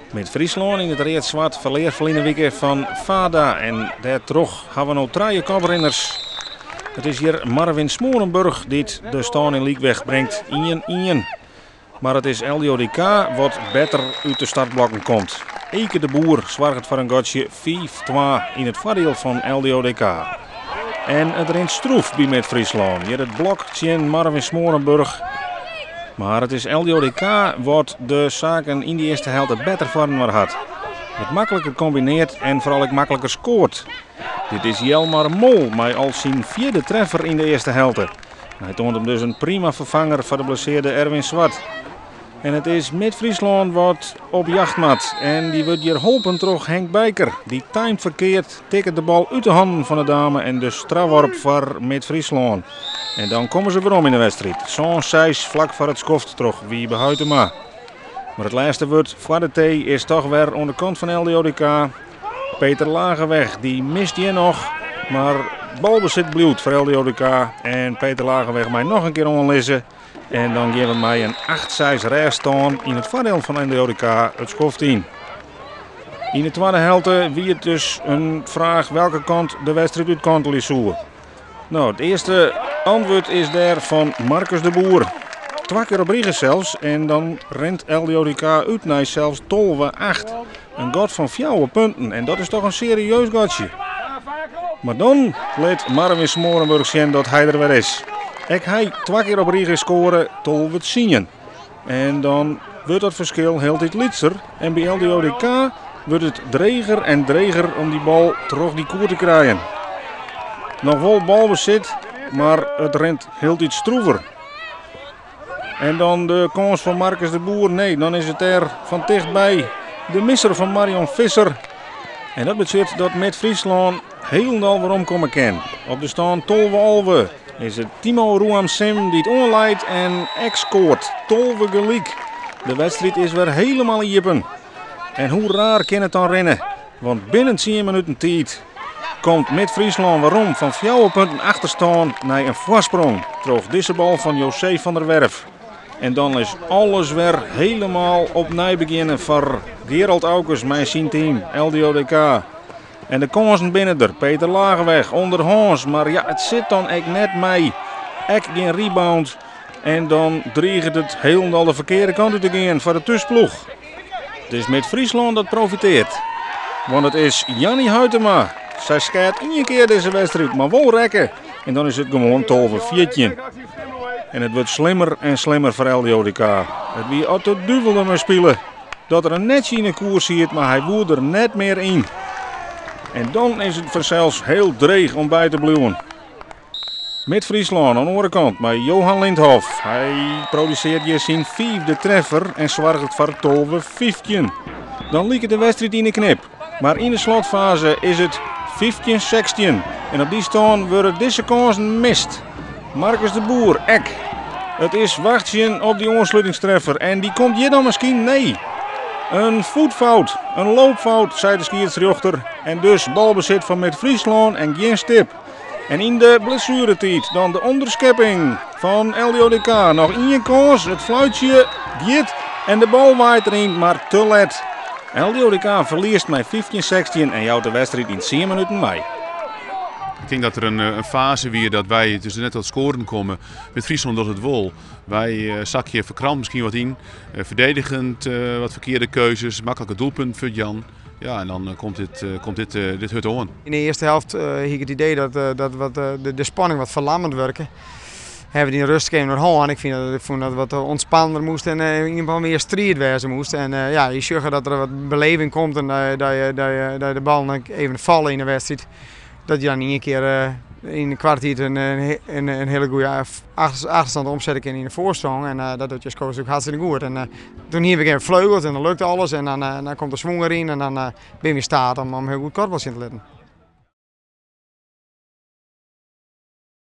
Mid-Fryslân yn it read-swart ferlear ferline wike fan VADA en dêrtroch ha we no trije koprinners. It is hjir Marvin Smorenburg dy't de stân yn lykwicht bringt, 1-1. Mar it is LDODK wat better út de startblokken komt. Eke de Boer soarget foar in gatsje 5-2 yn it foardiel fan LDODK. En it rint stroef by Mid-Fryslân. Hjir it blok tsjin Marvin Smorenburg. Mar it is LDODK wat de saken yn de earste helte better foarinoar hat. It makliker kombineart en foaral ek makliker skoart. Dit is Jelmar Mol mei al syn fjirde treffer yn de earste helte. Hy toant him dus in prima ferfanger foar de blessearde Erwin Zwart. En it is Mid-Fryslân wat op jacht moat. En dy wurdt hjir holpen troch Henk Bijker. Dy timed ferkeard, tikket de bal út de hannen fan de dame en dus strafworp foar Mid-Fryslân. En dan komme se werom yn de wedstriid. 7-6 flak foar it skoft troch Wiebe Huytema. Mar it lêste wurd foar de tee is toch wer oan de kant fan LDODK. Peter Lageweg dy mist hjir noch, mar balbesit bliuwt foar LDODK. En Peter Lageweg mei noch in kear oanlizze. En dan gean we mei in 8-6 rêststân yn it foardiel fan LDODK it skoft yn. Yn de twadde helte wie it dus in fraach welke kant de wedstriid útkantelje soe. No, it earste antwurd is dêr fan Marcus de Boer. Twa kear op rige sels en dan rint LDODK út nei sels 12-8. In gat fan fjouwer punten en dat is toch in serieus gatsje. Mar dan lit Marvin Smorenburg sjen dat hy der wer is. Ek hy twa kear op rige skoare 12-10. En dan wurdt dat ferskil hieltyd lytser en by LDODK wurdt it dreger en dreger om dy bal troch dy koer te krijen. Noch wol balbesit, mar it rint hieltyd stroever. En dan de kâns fan Marcus de Boer. Nee, dan is it dêr fan tichtby de misser fan Marion Visser. En dat betsjut dat Mid-Fryslân hielendal weromkomme kin. Op de stân 12-11 is it Timo Roamsim dy't oanleit en ek skoart. 12 gelyk. De wedstriid is wer helemaal iepen. En hoe raar kin it dan rinne? Want binnen 10 minuten tiid komt Mid-Fryslân werom fan 4 punten achterstân nei in foarsprong troch dizze bal fan José van der Werf. En dan is alles wer helemaal opnij begjinnen foar Gerald Aukes mei syn team LDODK. En de kânsen binne der. Peter Lageweg ûnderhâns, mar ja, it sit dan ek net mei. Ek gjin rebound. En dan driget it hielendal de ferkearde kant út te gean foar de thúsploech. It is Mid-Fryslân dat profiteart. Want it is Janny Huytema. Sy skeat ien kear dizze wedstriid, mar wol rekke. En dan is it gewoan 12-14. En it wurdt slimmer en slimmer foar LDODK. It wie as de duvel dermei spile dat der in netsje yn 'e koer siet, mar hy woe der net mear yn. En dan is it fansels hiel dreech om by te bliuwen. Mid-Fryslân oan de oare kant mei Johan Lindhoff. Hy produsearret hjir syn fiifde treffer en soarget foar 12-15. Dan liket de wedstriid yn 'e knip. Mar yn de slotfaze is it 15-16. En op dy stân wurde dizze kânsen mist. Marcus de Boer ek. It is wachtsjen op dy oanslutingstreffer. En dy komt hjir dan miskien? Nee. In voetfout, in loopfout, sei de skiedsrjochter. En dus balbesit fan Mid-Fryslân en gjin stip. En yn de blessueretiid dan de ûnderskepping fan LDODK. Noch ien kâns, it fluitsje giet en de bal waait deryn, mar te let. LDODK ferliest mei 15-16 en jout de wedstriid yn 10 minuten wei. Ik tink dat der in faze wie dat wy dus net tot skoaren komme. Mid-Fryslân docht it wol. Wy sakje ferkrampt miskien wat yn. Ferdedigend wat ferkearde keuzes, maklike doelpunten foar Jan. Ja, en dan komt dit hurd oan. Yn de earste helte hie ik it idee dat wat de spanning wat ferlammend wurke. Hawwe we dy rêst even hân. Ik fyn dat, ik fûn dat wat ûntspannender moast en yn ieder gefal mear striid wêze moast. En ja, je sjogge dat der wat beleving komt en dat de ballen even falle yn de wedstriid. Dat je dan ien kear yn in koarte tiid in hiele goede achterstân omsette kinne yn in foarsprong. En dat docht Josko natuerlik hartstikke goed. En toen hiene we gjin fleugels en dan lukt alles. En dan komt de swung deryn en dan binne we yn steat om hiel goed kuorbal sjen te litten.